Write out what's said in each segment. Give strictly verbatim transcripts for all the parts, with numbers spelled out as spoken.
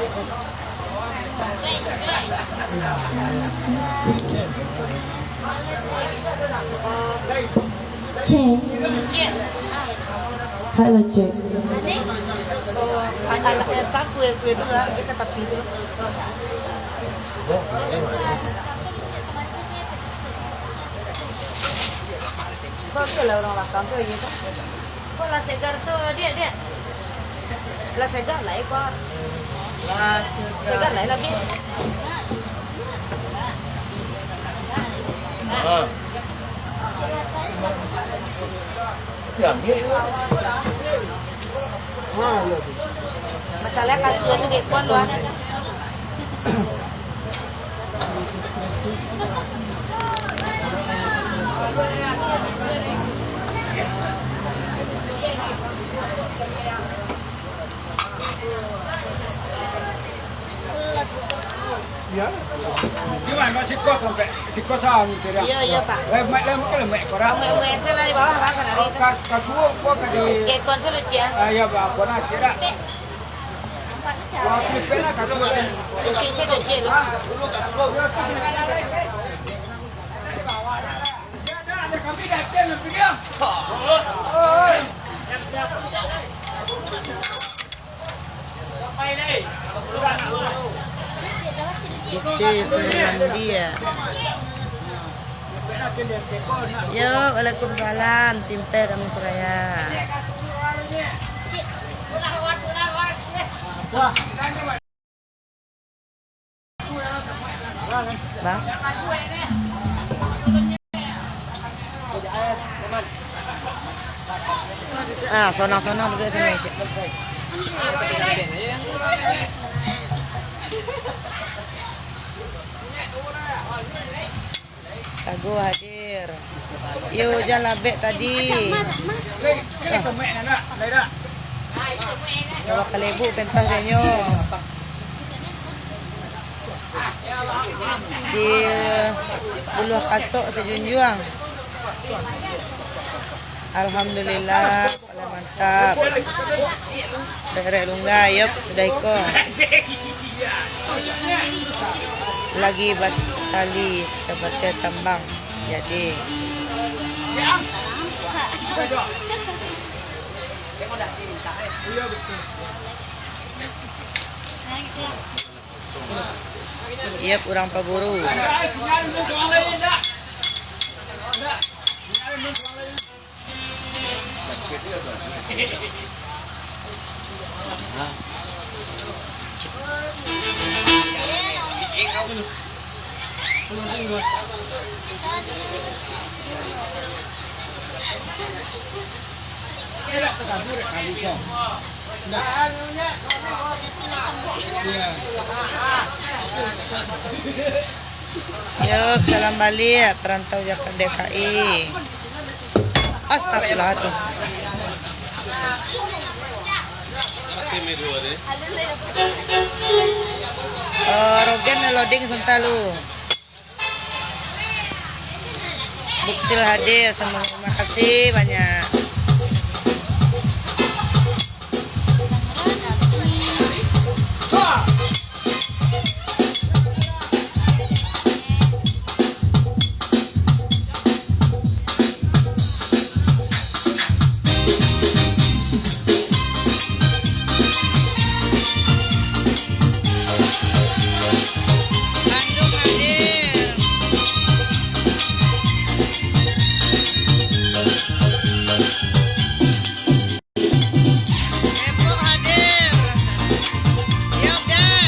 Cek. Halo, cek. Oh, anak-anak yang sapu yang kue dulu lah, kita tapi dulu. Bagus lah orang lakang tu, ya kan? Kok lah segar tu, Diak, Diak? Lah segar lah, eh, kok. Lah segar. Segar lah, eh, lah, Diak. Ha. Diambil. Masalah kasua tu, Diak, pun, wah. Iya. Gimana, Pak? Siko sampai, siko sahang gitu, ya? Iya, iya, Pak. Lemak, lemak, lemak, kurang. Lemak, lemak, saya dari bawah, Pak, kan ada. Oh, itu. Kas-, kasur, apa, ka di. Kayak konser lucu, ya? Ah, iya, Pak, apa nak, kira? Wah, terus kena kasur. Lucu, saya lucu, loh. Ite Sulandia. Yo, waalaikumsalam, Timper kami Suraya. Bah. Ah, sonang-sonang duduak siko, cek. Sago hadir. Yo, ujan labek tadi. Ah. Bawa kalebu pentas denyo. Di Buluah Kasok Sijunjuang. Alhamdulillah. Mantap. Derek lungga, yop, sudah iko. Lagi batali sabateh tambang. Jadi. Yop, urang paburu. Yo, salam baliak, perantau Jakarta D K I. Astagfirullah tu. Eh, Rogen loading sebentar lu. Buksil hadir, sama, terima kasih banyak. Bandung hadir. Depok hadir. Siap, dah.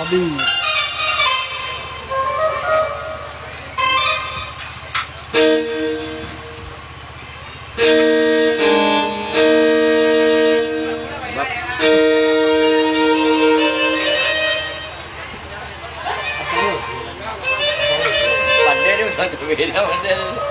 Di. Pandai dia, satu beda pandai.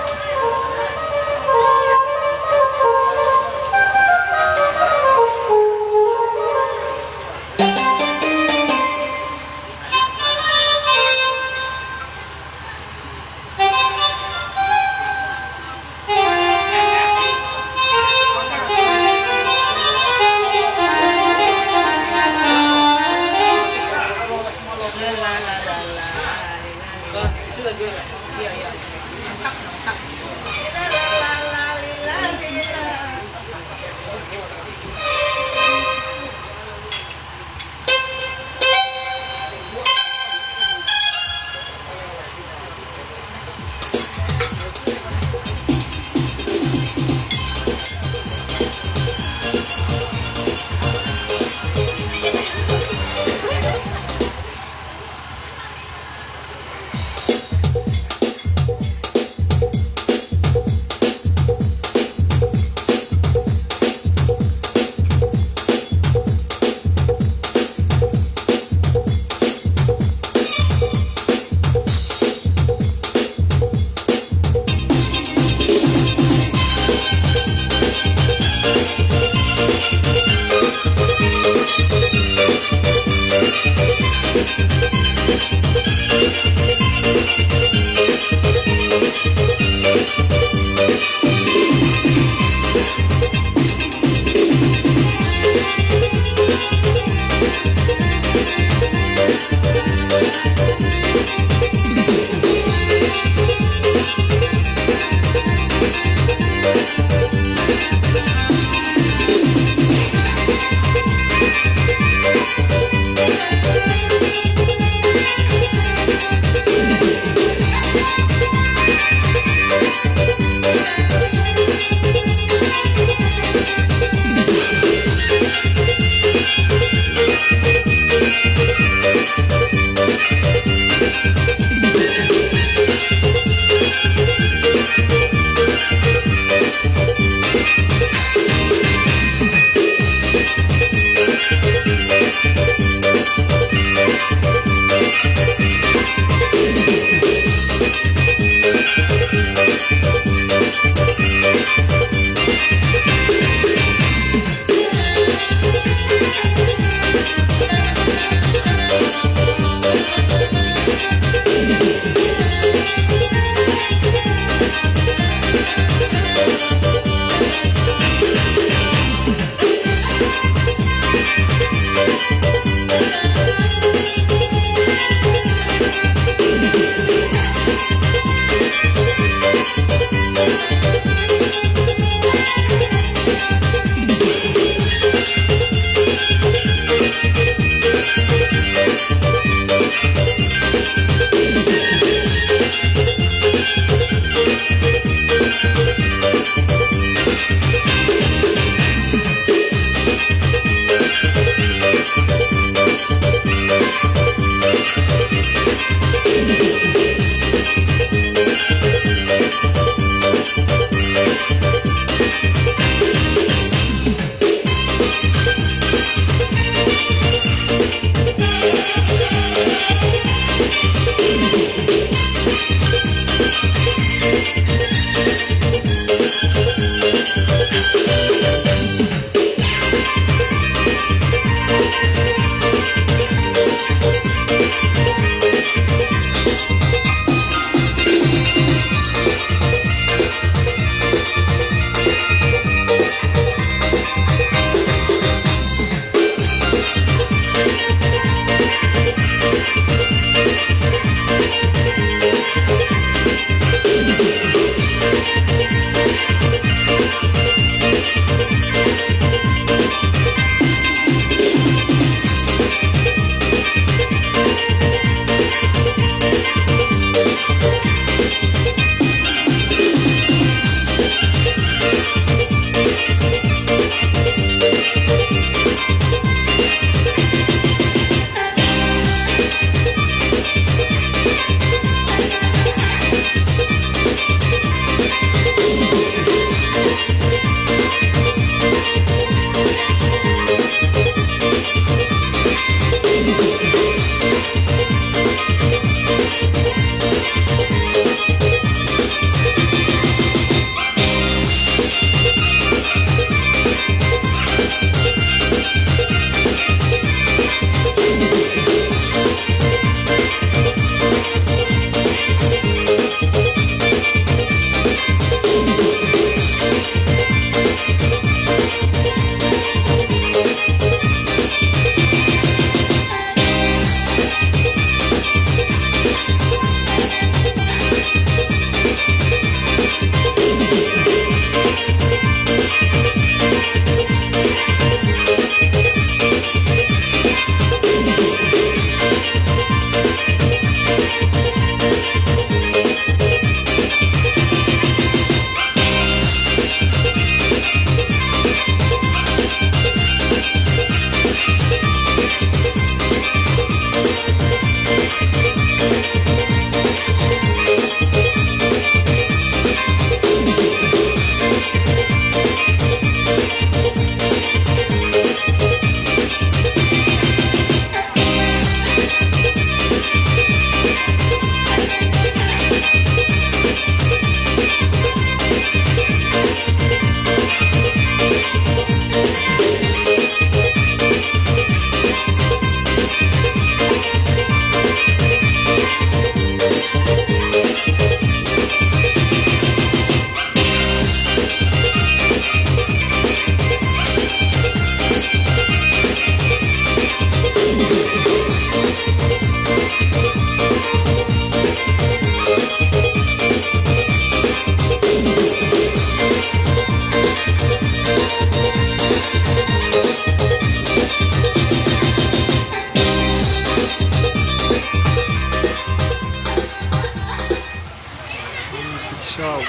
Insya Allah.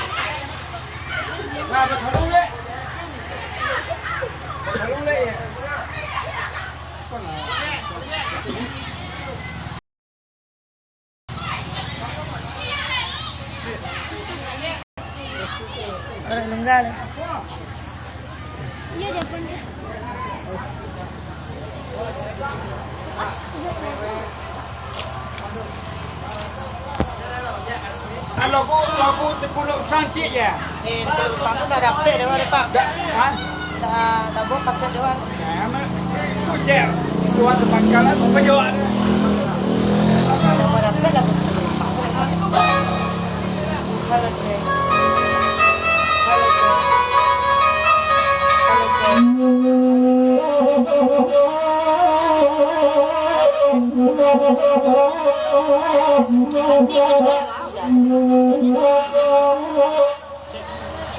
Orang nunggal. Iya, Japun tu. Kalau aku, kalau aku sepuluh persen cik ya. Eh, sepuluh persen tu dah dapek dah, Pak. Dah, ha? Dah, dah buat kaset dah, Pak. Ya, amat. Itu je. Tuhan tu pangkalan, apa jawab dia? Dah buat dapek lah, sepuluh persen. Halo, cek. Halo, cek. Halo, cek.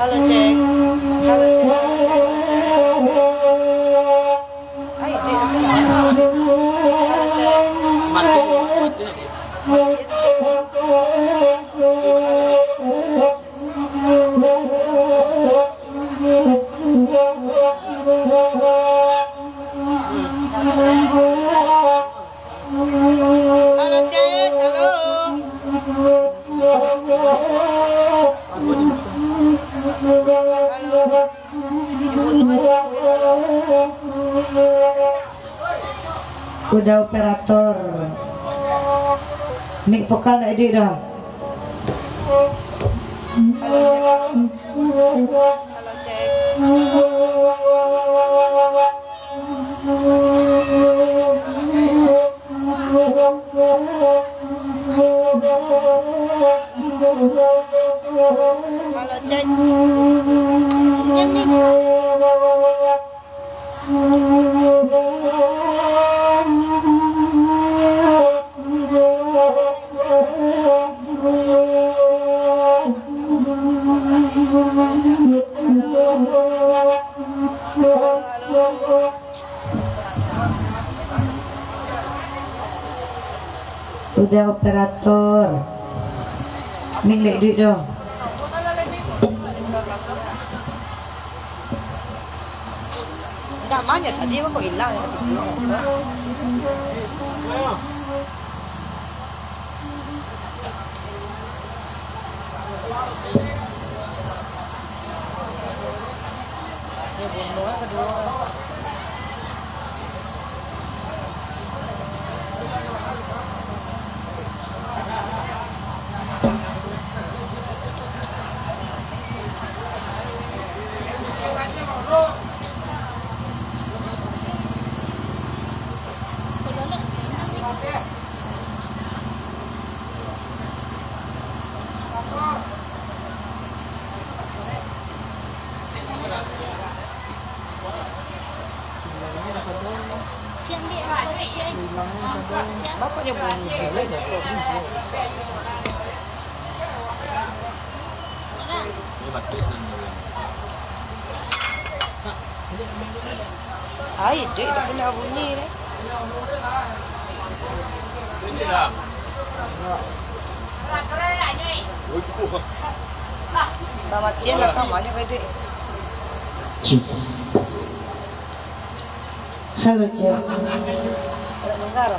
Halo, cek. Halo, cek. Ai, cek, tapi ndak masuk. Halo, cek. Mati, mati. Halo, cek. Halo. Halo. Uda operator. Mik vokal ndak iduik doh. Halo, cek. Halo, cek. Halo, cek. Cek, cek. Uda operator. Mik ndak iduik doh. Ndak mah nyo tadi, kok ilang nyo tadi. Yo, bunuah kaduo. Cian, Dek, cian. Cian. Bapaknyo bunyi. Ai, Dek, dak pernah bunyi, Dek. Bamatian lah, kawanyo, Dek. Halo, cek. Ado mandengar?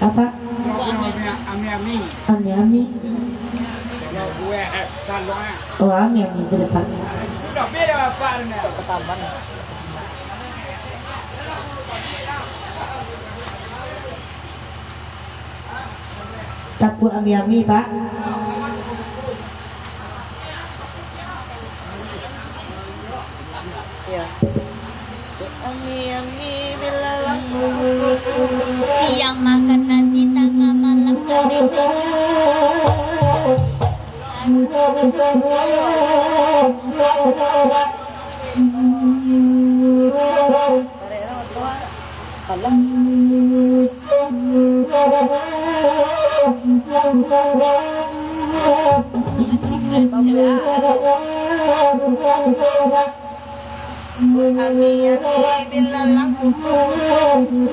Apak? Ami-ami. Ami-ami. Kalau buah, eh, salon, eh. Oh, ami-ami tu dapat. Udah beda apa ni? Tapuak ami-ami, Pak. Iyo. Ami-ami bilalang kuku-kuku. Siang makan nasi, tangah malam kade keju. Ami-ami bilalang kuku-kuku.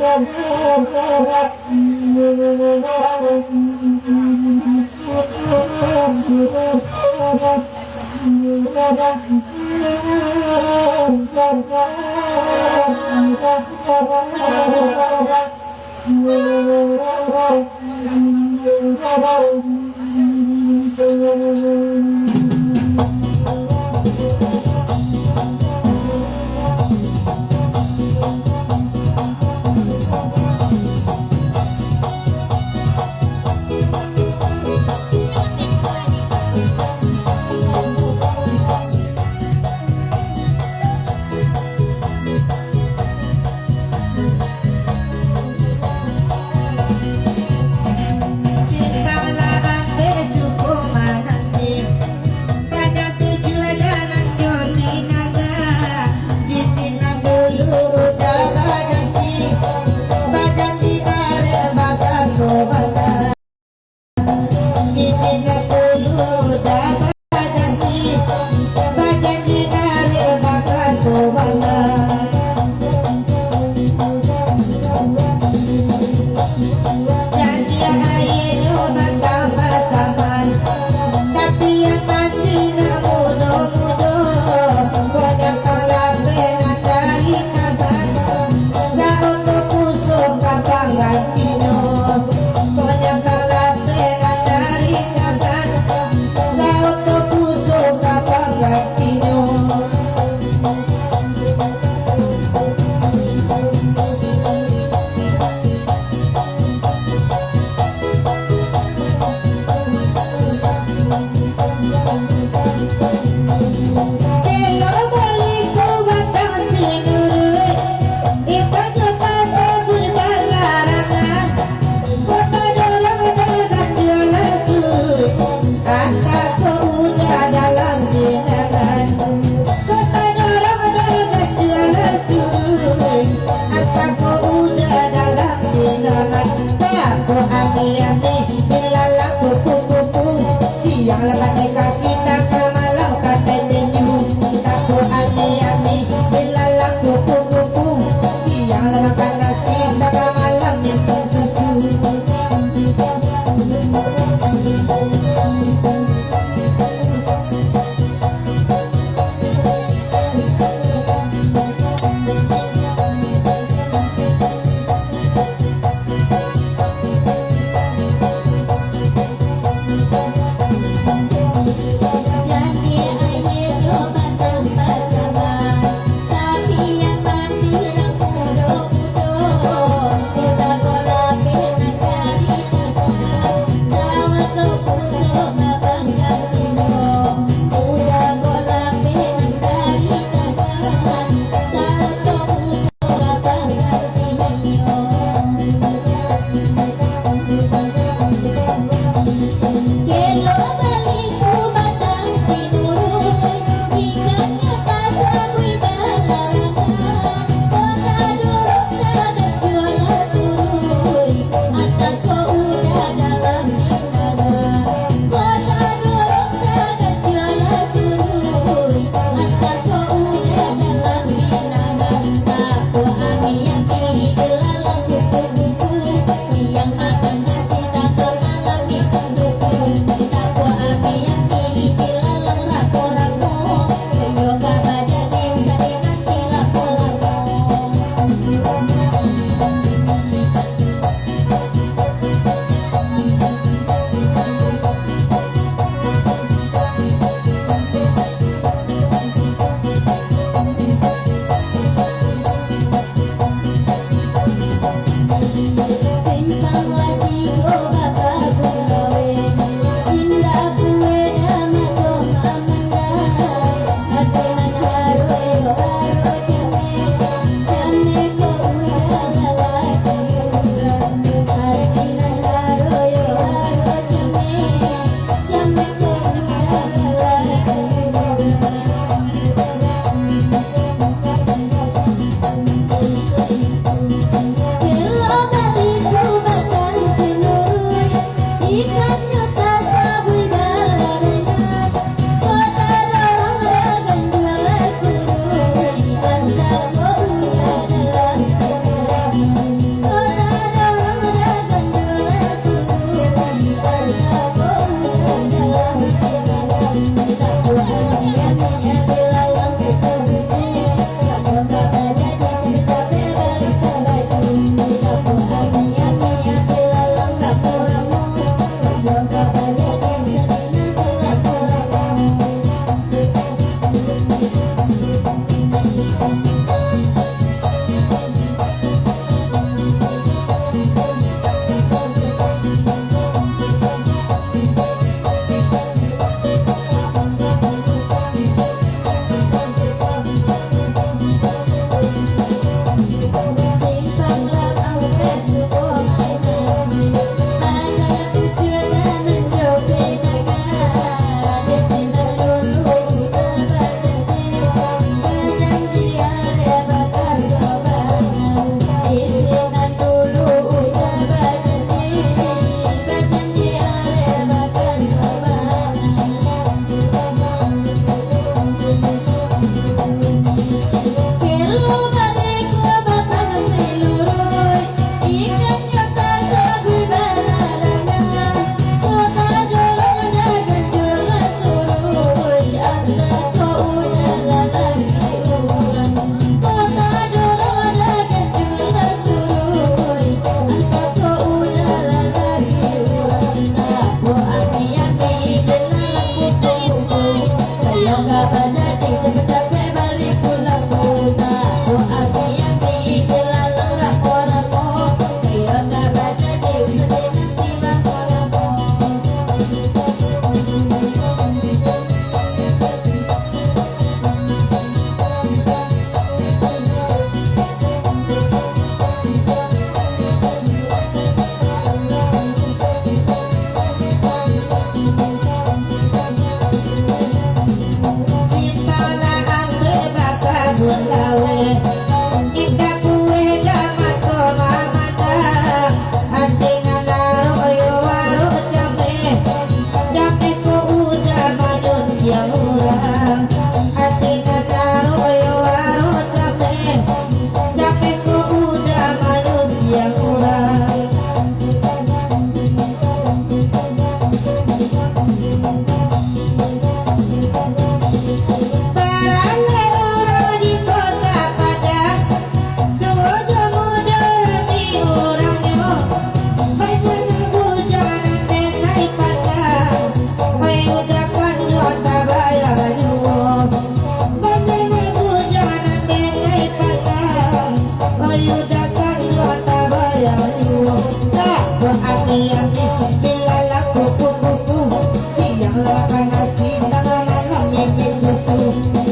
Siang lah makan nasi, tangah malam mimih susu.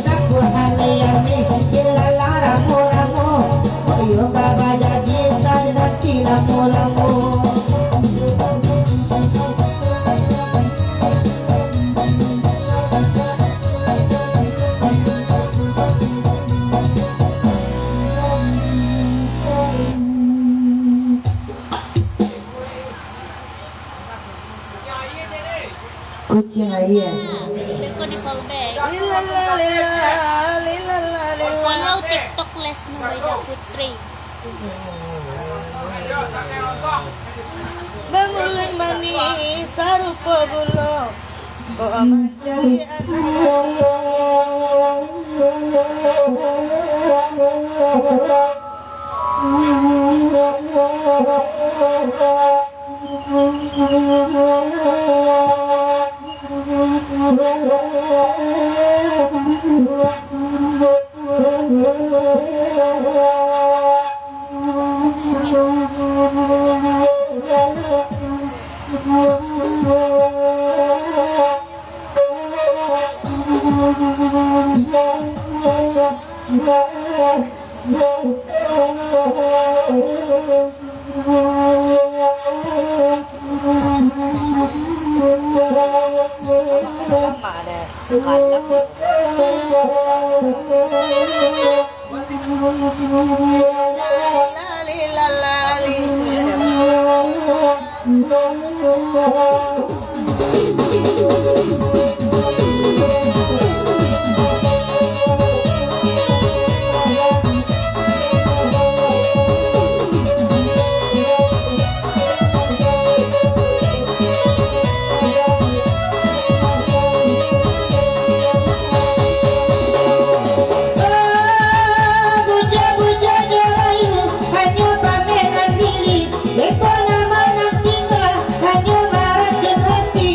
Dapur hari ami, bila lah ramo-ramo. Boyo ka bajaji, sajo nanti ramo-ramo. Kuciang aia. Beko di follow back. Follow TikTok Lesnu Baida Putri. Bamuluik manih sarupo gulo, kok mancari anak gadih. Bujang-bujang jo rayu, hanyo pamenan diri. Dek ko nan manang tingga, hanyo baracun hati.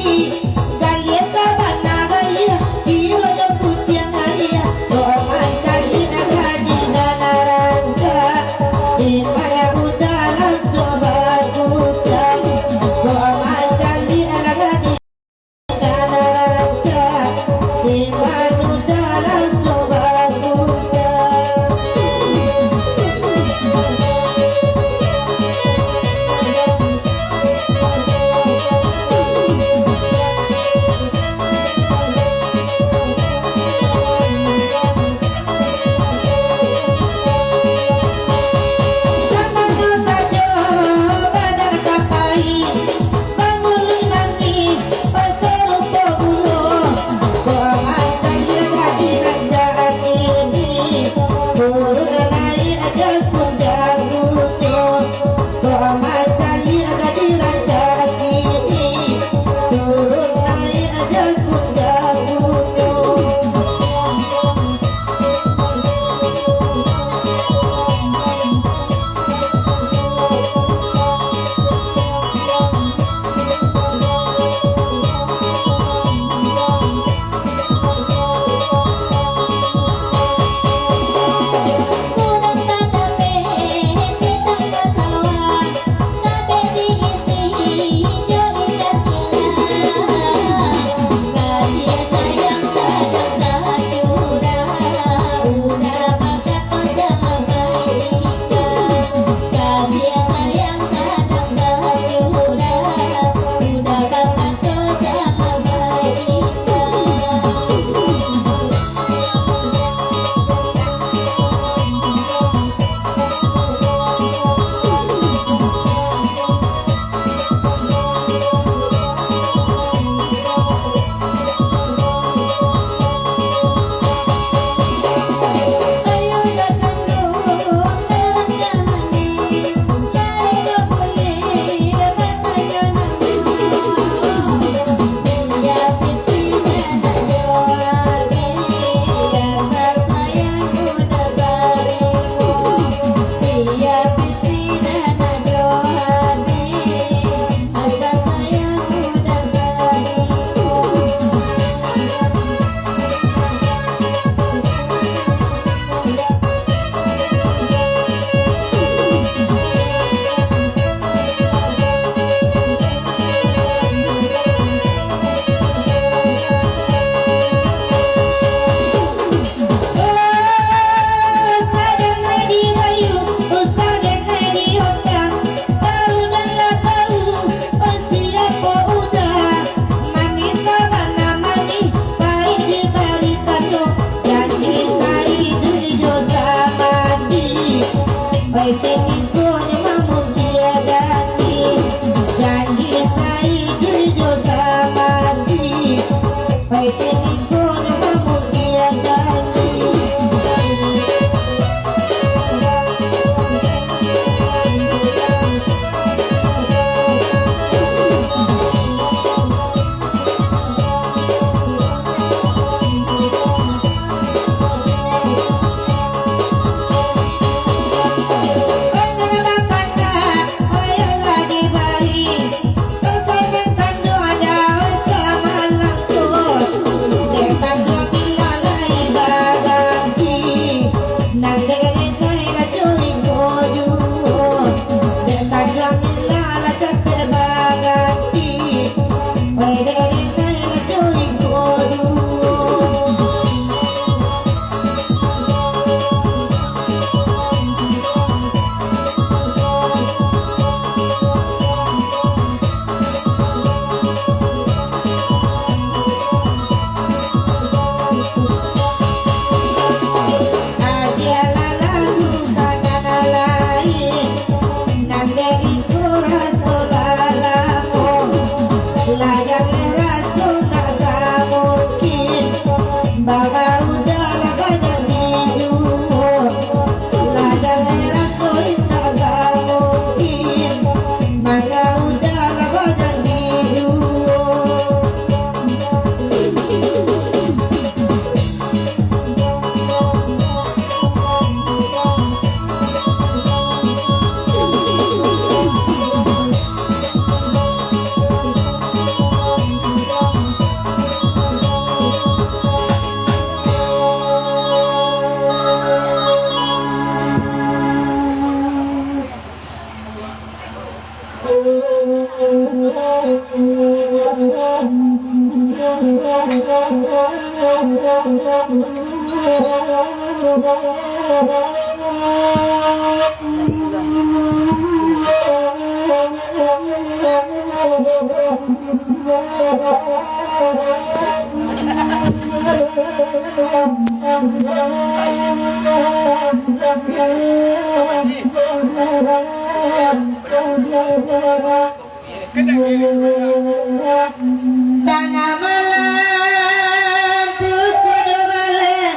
Tangah malam, pukua duo baleh,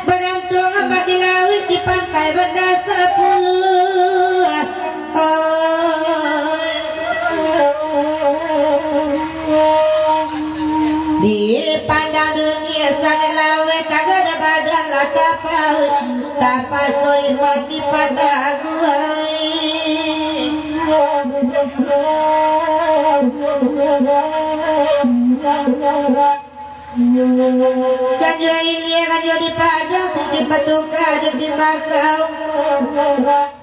badantuang ombak di lauik, di pantai Banda Sapuluah. Oi. Dipandang dunia sangaik laweh, tagak dek badan lah tapauik, tapaso iman dipataguah. Kanjo ilia, kanjo di padang, sincin batuka jo timbakau.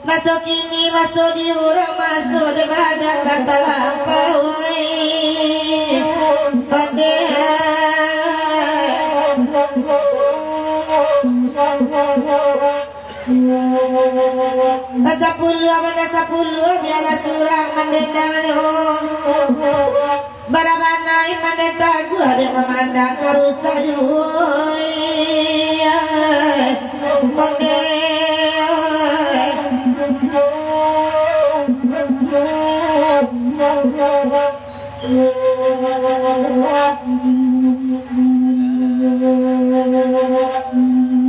Maso kini, maso di urang, maso di badan lah talampau, oi. Ondeh. Ka sapuluah, mana sapuluah, bialah surang mandendang, oh. Bara bana iman den taguah, dek mamandang ka rusa juo, ai. Ondeh.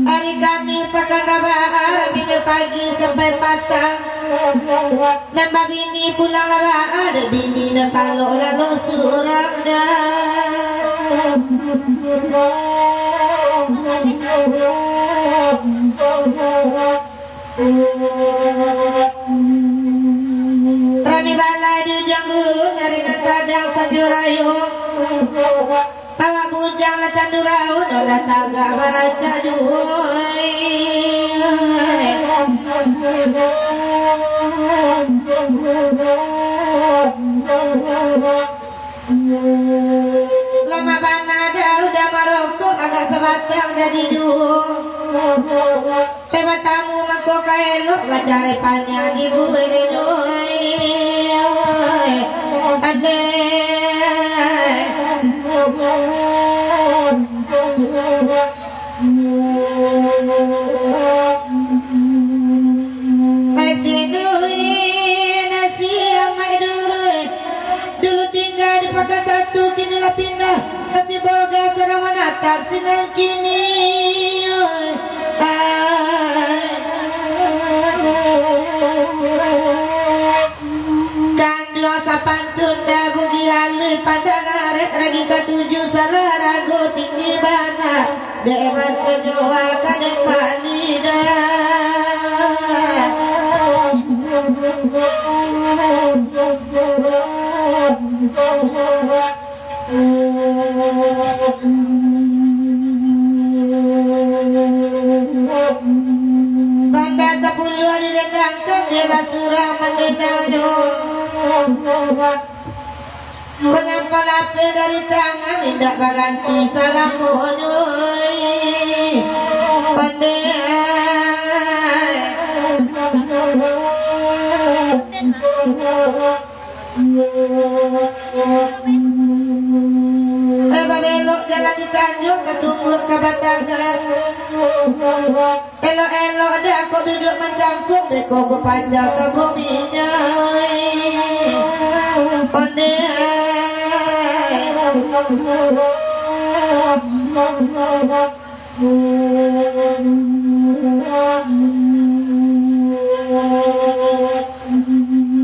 Ari Kamih pakan Rabaah, raminyo pagi sampai patang. Nan babini pulang lah baa, dek bini nan talok lalu surang dah. Rami balai di ujuang gurun, ari nan sadang sanjo rayo. Awak bujang lah canduraun, udah tagak baracak juo. Lamak bana dah udah marokok, agak sabatang jadi juo. Teh batamu mangko ka elok, bacarai paniang dibuehnyo, oi. Adeh. Ai sinui nasi amai durui. Dulu tingga di Pakan Satu, kini lah pindah ka Sibolga, sadang manatap sinan kini. Ai. Kanduang sapantun dabu dialuih, pandang arek ragi katuju, salah rago tinggi bana. Dek masa nyawa ka den bali dah. Banda sapuluah didendangkan, dialah surang mandendangnyo. Kok nyampang lapeh dari tangan, indak baganti salamonyo, oi. Pandai. Eh, babelok jalan di Tanjuang, batumbuak ka Batagan. Elok-elok dah kok duduak mancangkuang, beko ku pacah ka buminyo. Ondeh.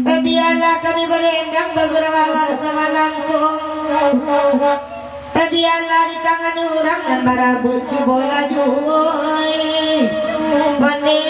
Eh, bialah kami barendang bagurau awak samalam ko. Tabialah di tangan urang nan barabuik, cubolah juo, oi. Pandai.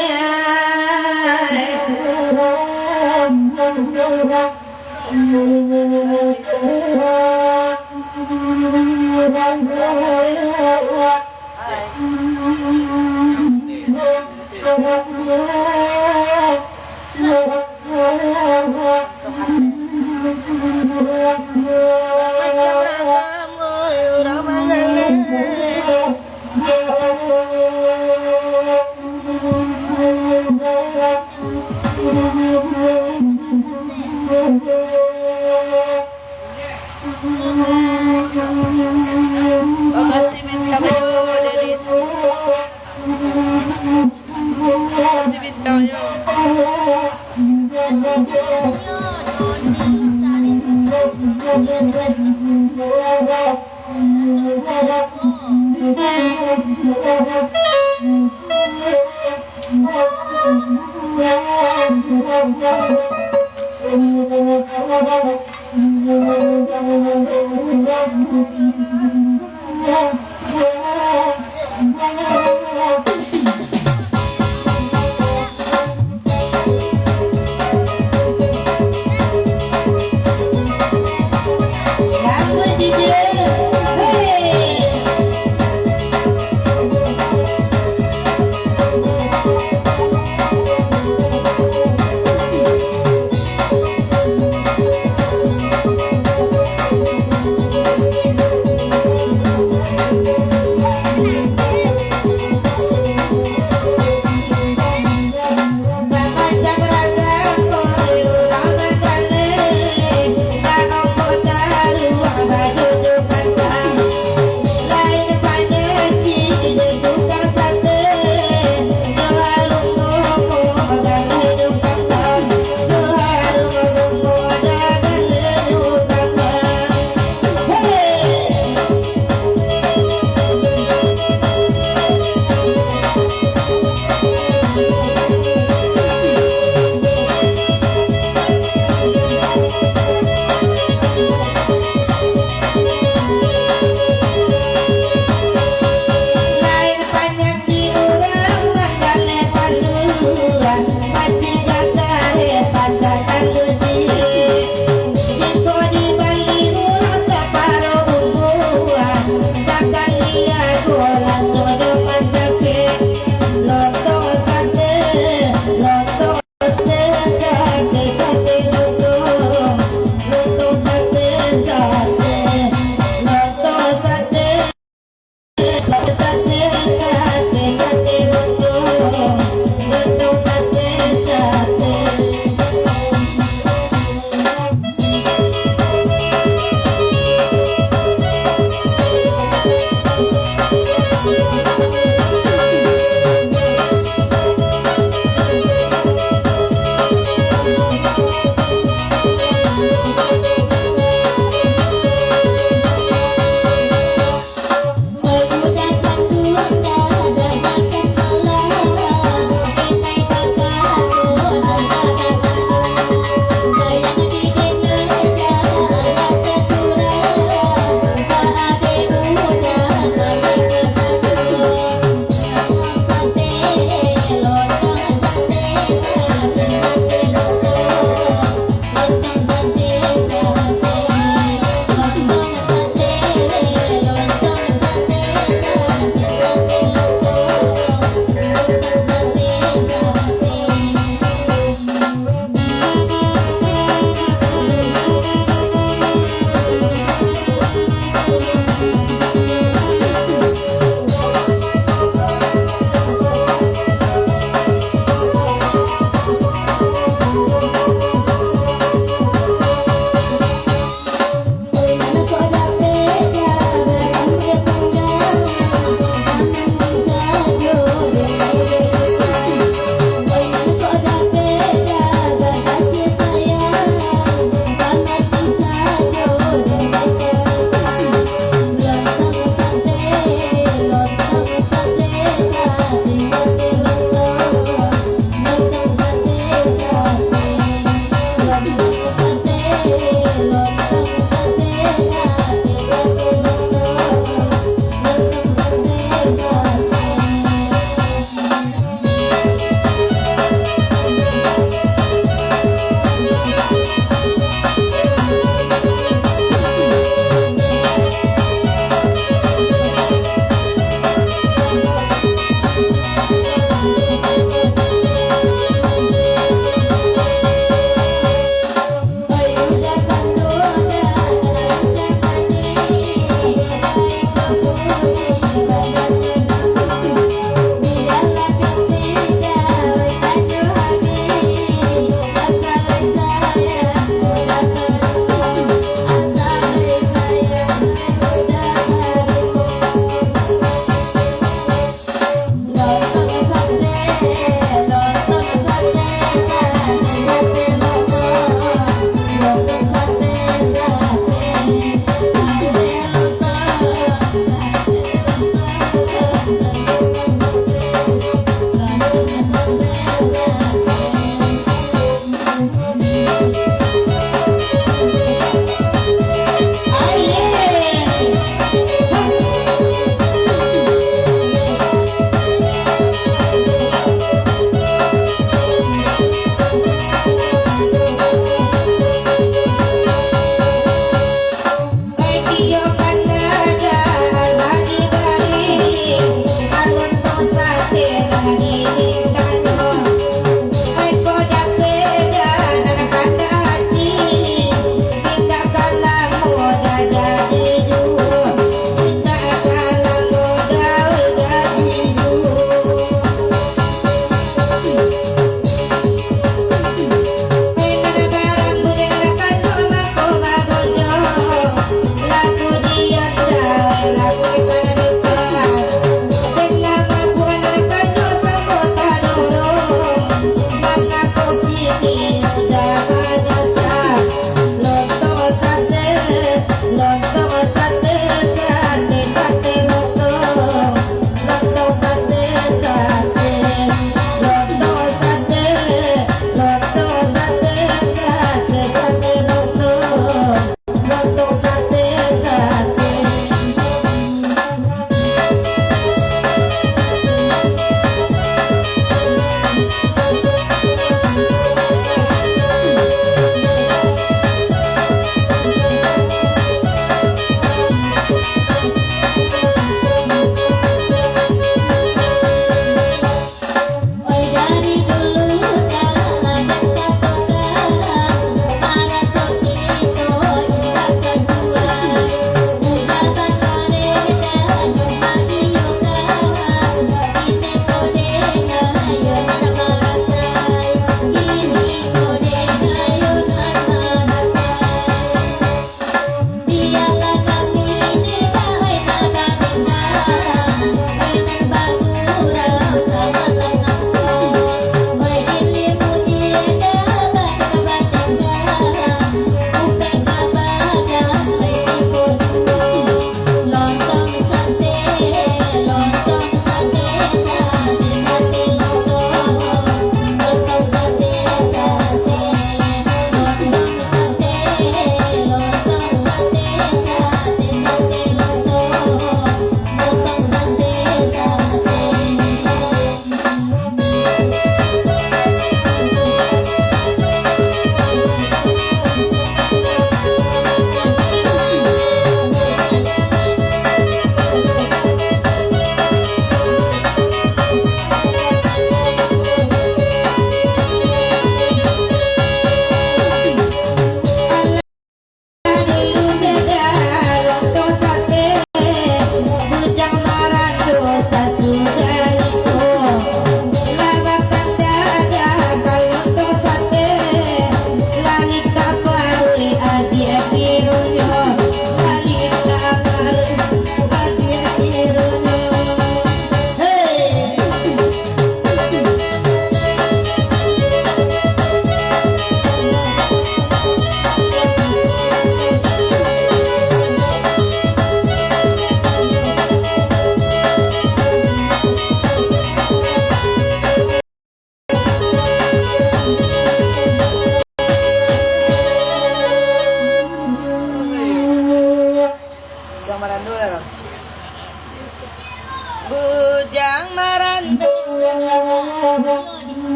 Bujang marantau.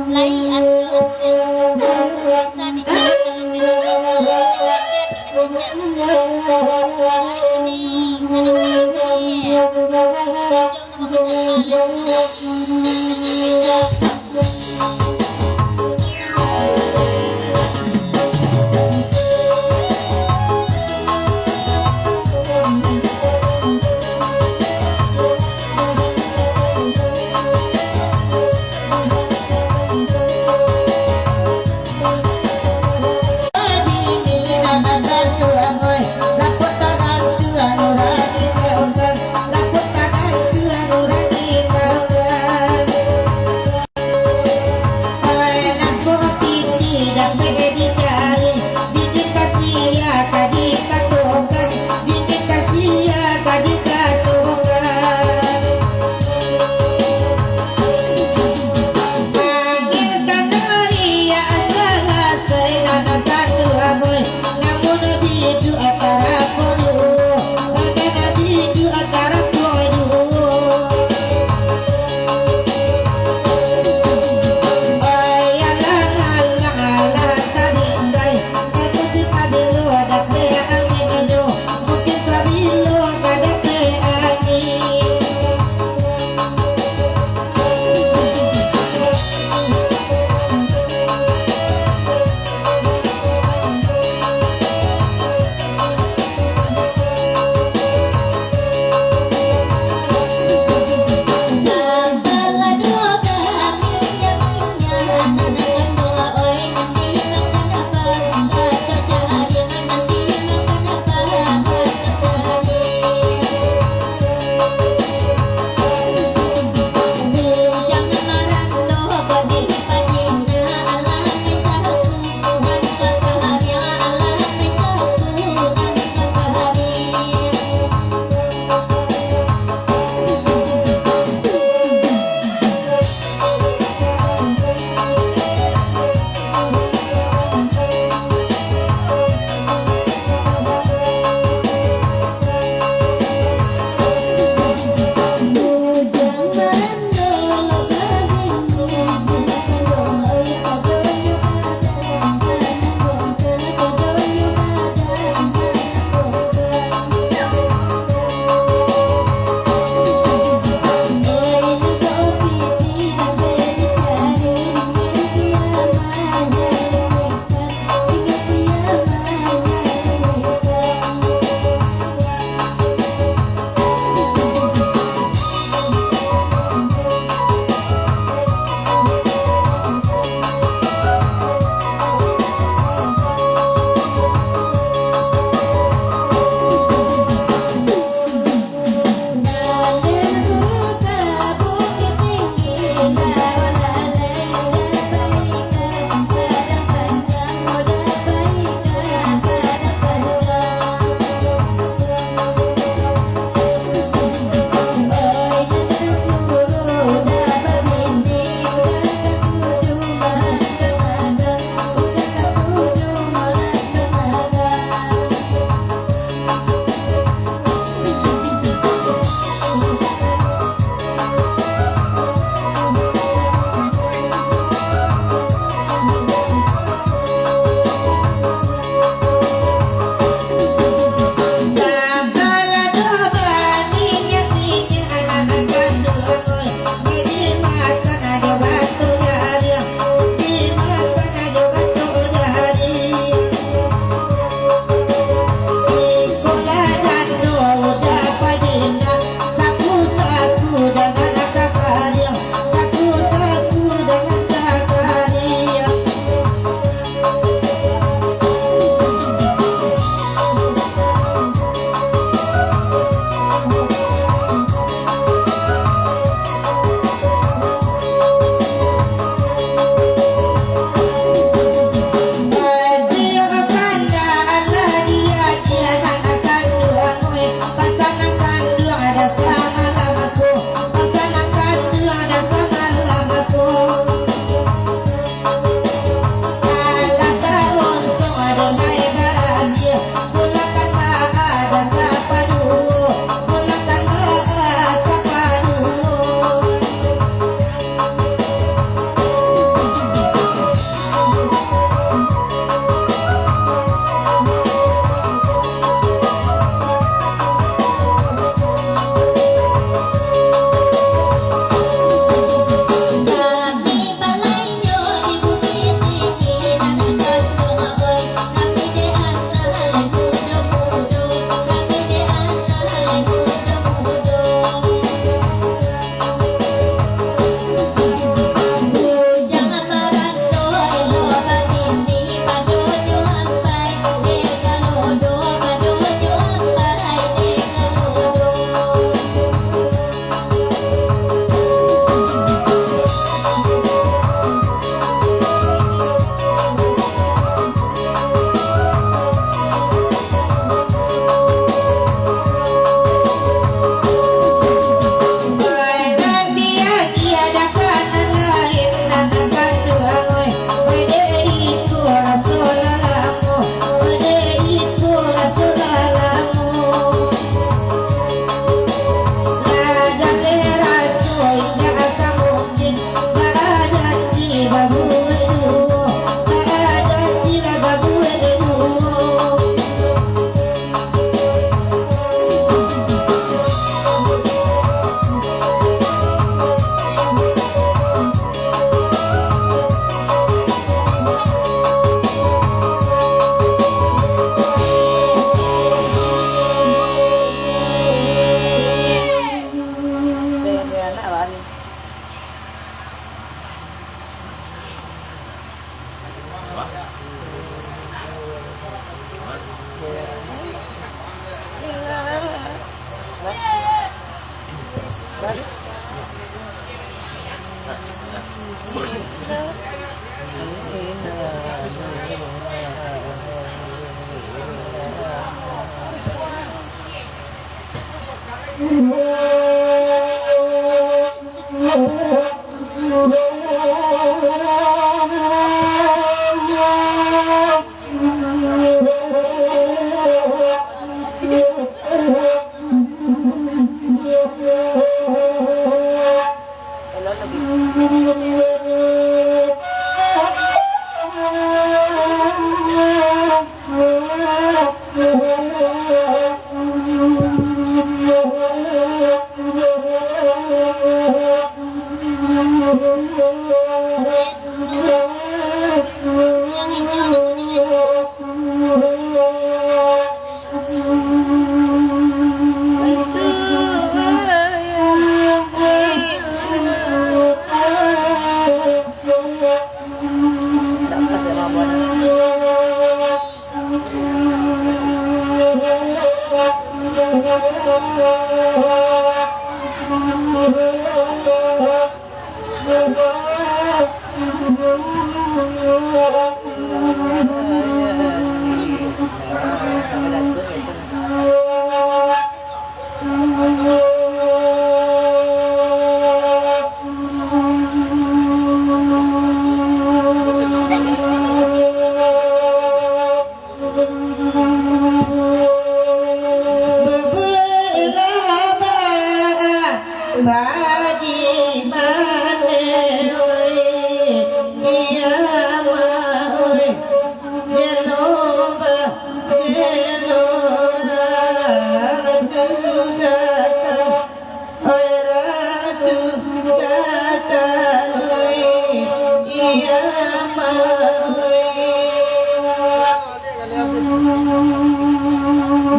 Lai asli-asli bisa dicari dalam Telegram, Messenger, Messenger. Hari ini salam dari Messenger. Jauh-jauh nama besar.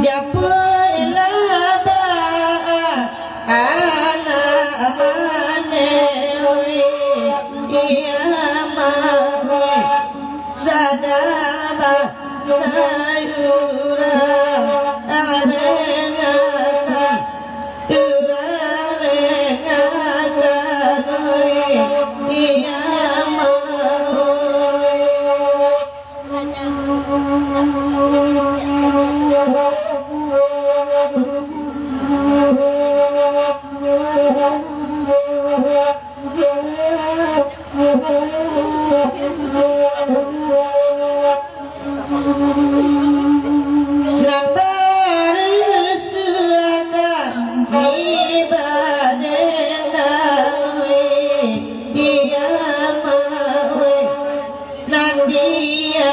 Japuiklah baa anak mane, oi, iya mah, oi, sadaba sayurang, ang dengakan, urang dengakan, oi, iya mah, oi. Nan barusuakan di badan, oi, iya mah, oi. Nan dia,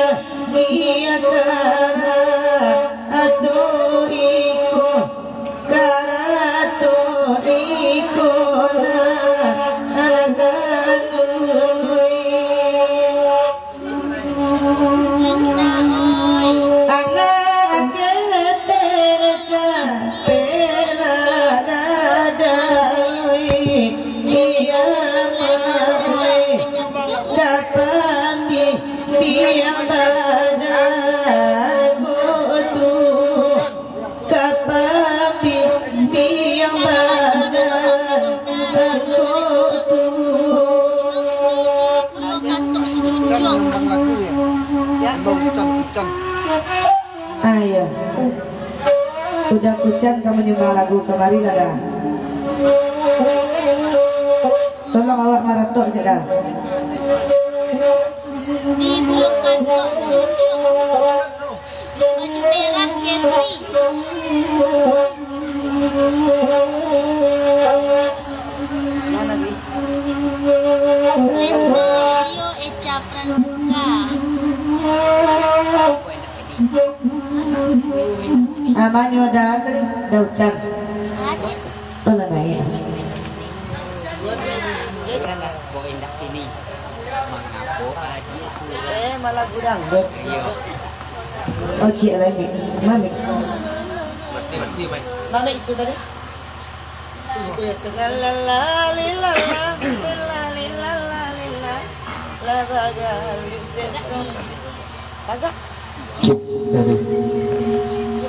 dia kara atau iko, kara atau iko na, nan gandui. Anak ketek capek lah gadai, iya mah, oi. Ka pambiang badan ko tu, ka pambiang badan ko tu. Can, Bang, lagu ya. Can, Bang, can, can. Ah, iyo. Udah kucan ka manyumbang lagu kamari lah dah. Tolong awak maratok cak dah. Di bulu kasok sejunjung. Baju merah Kesri. Lesna Rio Echa Francisca. Amanyo dah tadi, dah ucan. Aceh. Oh, lah naik. Eh, malah gudang. Oh, cik lah, Mik. Mana Mik? Mana Mik tu tadi? Lalala, lilala, lila, lilala, lila. Lah bagal di seso. Tagak. Cuk, tadi.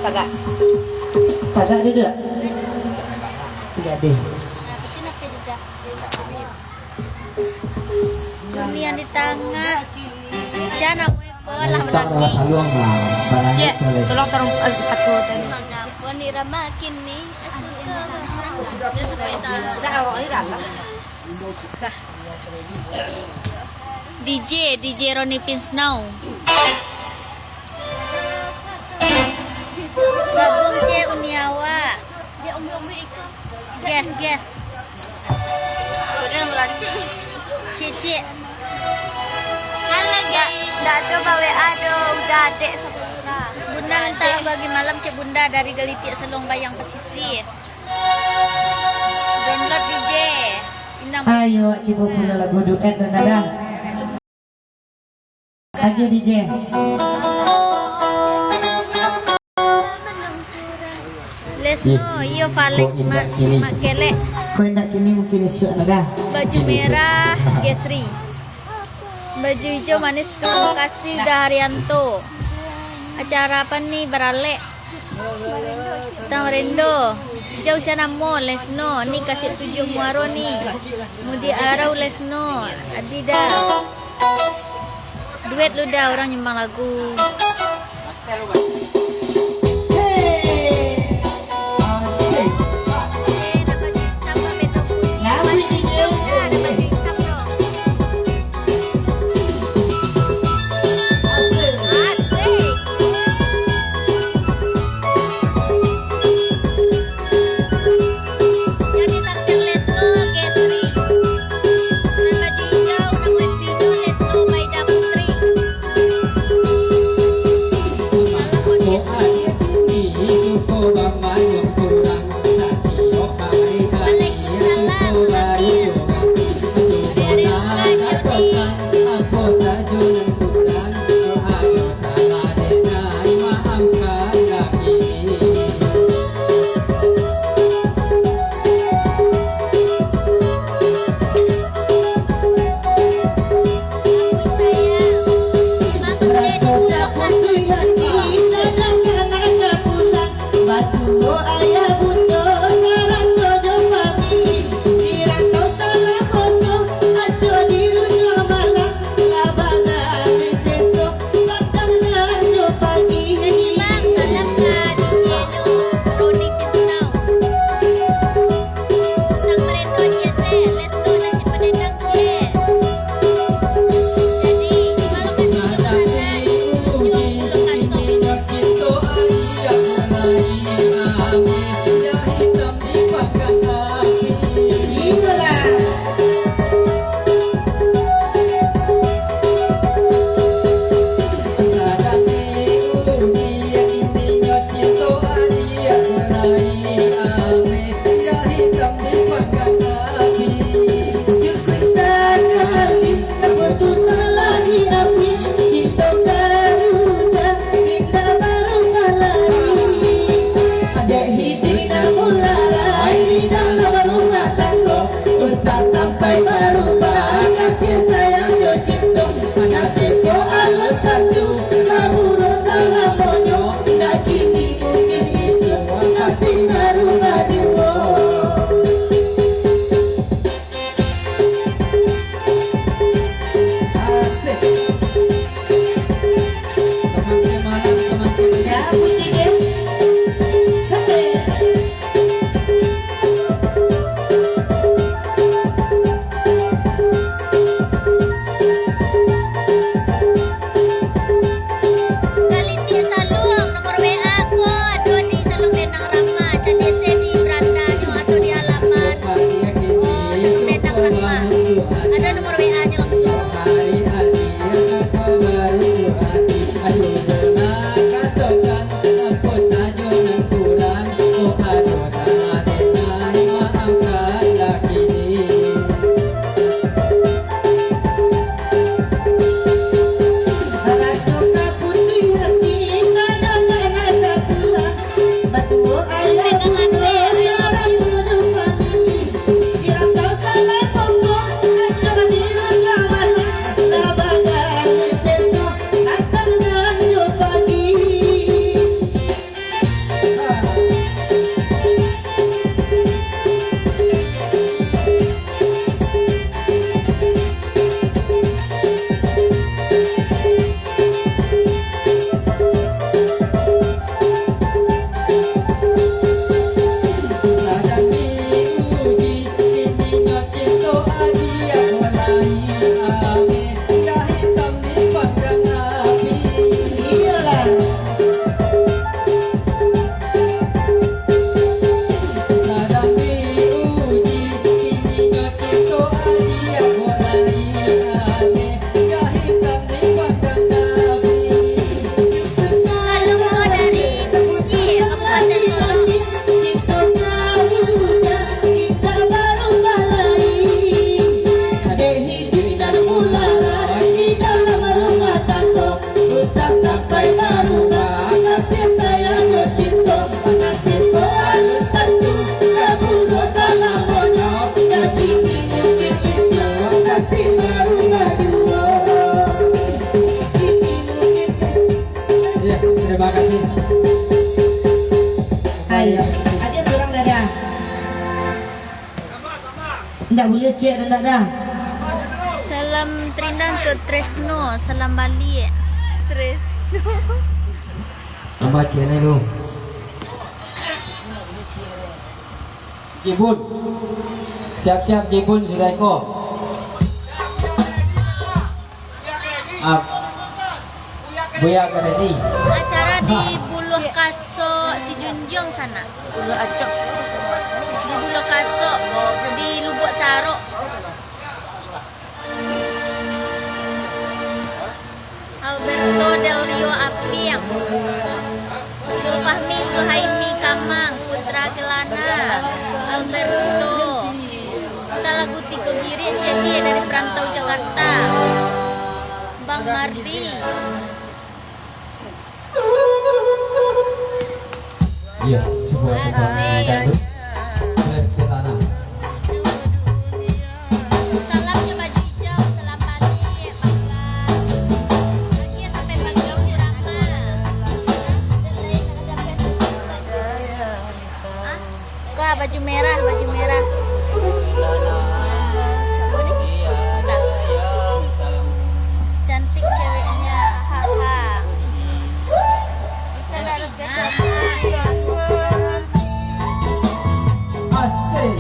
Tagak. Tagak duduak. Tidak deh. Dunia di tangah. Siapa nak muka lah belaki. Cek, tolong taruh sepatu tadi. Irama kini suka banget. D J, D J Roni Pinsnow. Gabung, Cek, uni awak. Gas, gas. Cek, Cek. Halo, guys. Ndak ado ba W A doh, udah adek sapuluh urang. Bunda minta lagu Agi Malam, Cek Bunda, dari Galitik Selong Bayang Pesisir. Download D J. Inang. Ayo, Cik, populer lagu duet, Nanda. Aja, D J. Lesno, iyo, Falex, Mak, Mak Kelek. Kok indak kini, mungkin isuak lah dah. Baju merah, Gesri. Baju hijau manis tu, makasih udah Haryanto. Acara apa ni, baralek? Tang Rendo. Jauh sia namo, Lesno. Ni kasih tujuh muaro ni. Mudik Arau, Lesno. Adi dah. Duet lu dah, urang nyumbang lagu. Basuo ayah bundo sarato jo famili, di rantau salamo tu, aco di runyo malam, lah bagadai sesok, patang nan jo pagi. Bang, salam ka D J nyo, Roni Tisnau. Tang Brendo J T, Lesno nan si Penendang J. Jadi, terima kasih. Asik. Teman kemalam, teman kemalam. Ya, putih deh. Ayo, aja surang dah dah. Ndak buliah ciek dah, ndak dah. Salam terindah untuk Tresno, salam baliak. Tresno. Tambah ciek ni lu. Jibun. Siap-siap Jibun sudah iko. Ah, Buya Kareni. Acara di Buluah Kasok Sijunjuang sana. Buluah Acok. Di Buluah Kasok, di Lubuak Tarok. Alberto Del Rio Apiang. Zulfahmi Suhaimi Kamang, Putra Kelana, Alberto. Minta lagu Tigo Girik C D dari Perantau Jakarta. Bang Mardi. Iya, sebuah perkembangan dangdut. Asik. Salamnya Baju Hijau, salam balik, Bang. Lagi sampai Bang Jauh di Rama. Hah? Kak, baju merah, baju merah. Nah. Cantik ceweknya. Haha. Bisa nggak request lagu? Asik.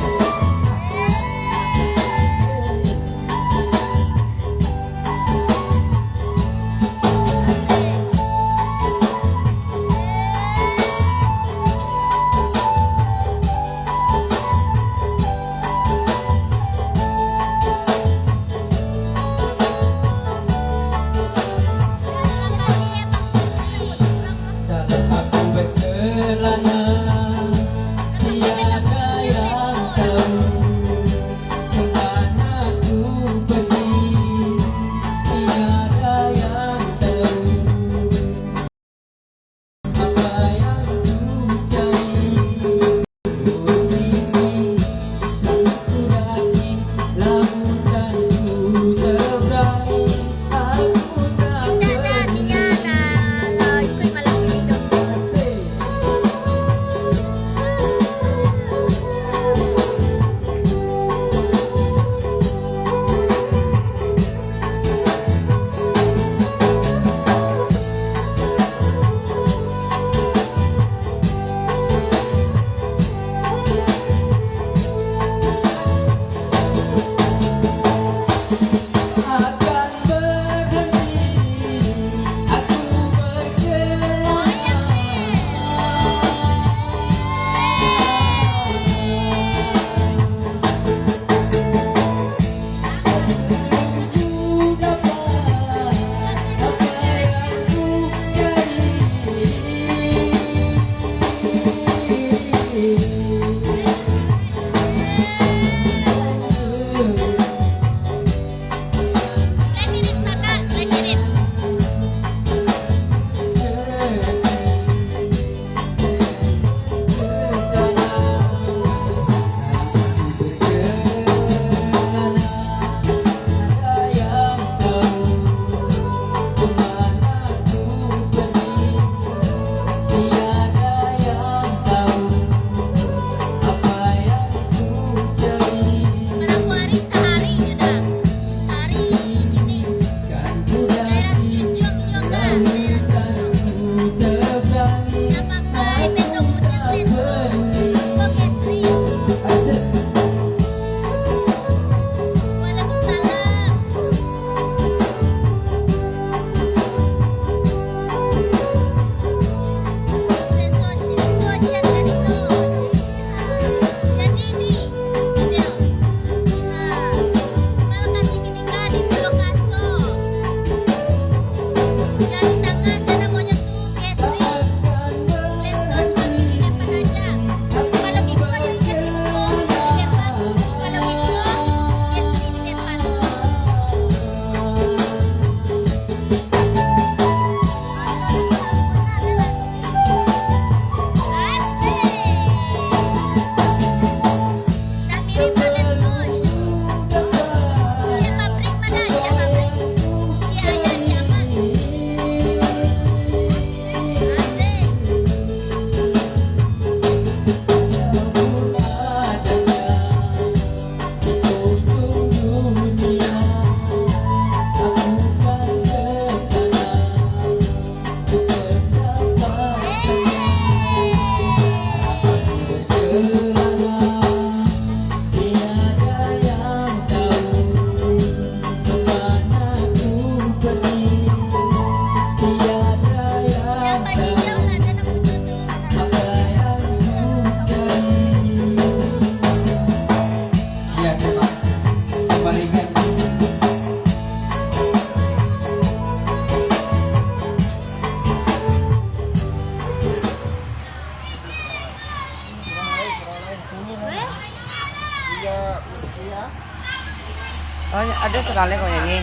Oh, ada surang lai kau nyanyi.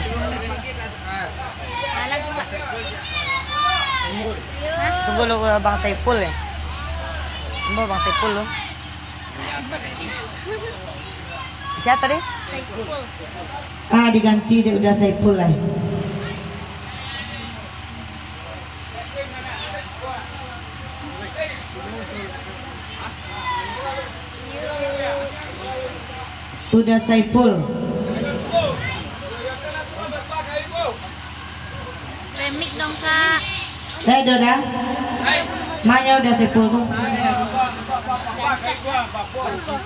Alah, gua. Tunggu lu, Bang Saipul ya. Tunggu Bang Saipul lu. Siapa tadi? Saipul. Ah, diganti dek Uda Saipul lah. Uda Saipul. Remik dong, Kak. Eh, Doda. Manyo Uda Saipul tu?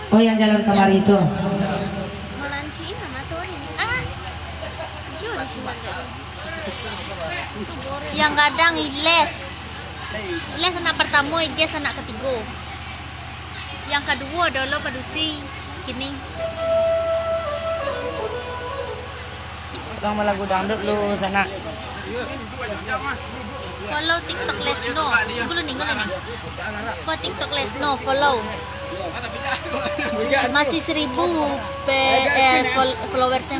Oh, yang jalan kamari tu. Melanci ini mah tu ni. Ah. Yo, di sini. Yang gadang Iles. Iles anak pertamo, Iges anak ketigo. Yang kaduo adalah padusi kini. Tukang balagu dangdut lu sanak. Follow TikTok Lesno. Gulu ni, gulu ni. Follow TikTok Lesno, follow. Masih seribu pe-, eh, fol-, followersnya.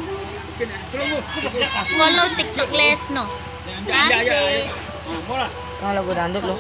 Follow TikTok Lesno. Kasih. Tukang lagu dangdut lu.